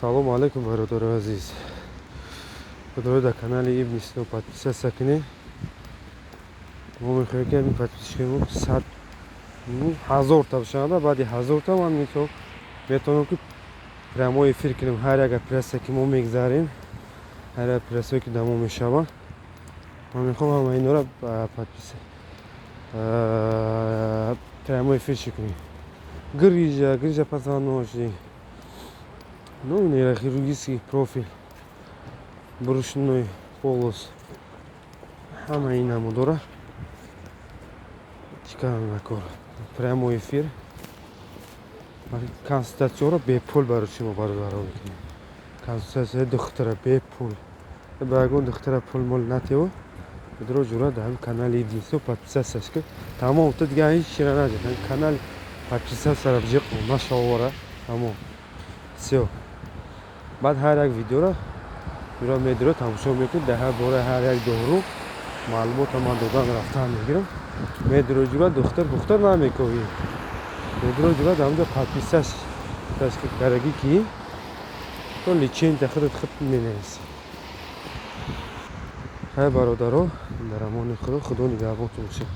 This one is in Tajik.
Салому алайкум, бародари азиз. Бародаро, дар канали Ибни Сино подписаться кунед. Мо мехоҳем, ки ҳамин подписчикои мо 100 ҳазорта бошанд. Баъди 1000-та ман мисол метавонам, ки прямой эфир кунем. Ҳар як операция, ки мо мегзарем, ҳар як операцияе, ки дар мо мешавад, ман мехоҳам ҳама инора подписа прямой эфир чӣ кунем. Грыжа, грыжа позвоночник, ну, нейрохирургический профиль, брюшной полость, ҳама ин намудора чӣ кардам накор. Прямой эфир, консультатсияро бепул барои шумо, бародаро, мекунем. Консультатсияи духтара бепул, ба ягон духтара пул мол натеву. Бедро, ҷура, дар ҳамин канали Ибни Сино подписаться ки, тамом. Ту дига ҳеҷ чира наҷа, канали подписаться ҷиқ нашавора, тамом, всё. Баъд ҳар як видеоро ҷура медиро тамошо мекунӣ. Дар ҳар бораи ҳар як дору маълумота ман додан рафтан мегирам. Медиро, ҷура, духтар бухтар намекоҳӣ. Медиро, ҷура, дар ҳамҷо подписаться карагӣ, ки то лечение худат худ менависӣ. Хай, бародаро, дар амони Худо, Худо нигаҳбонтон бошад.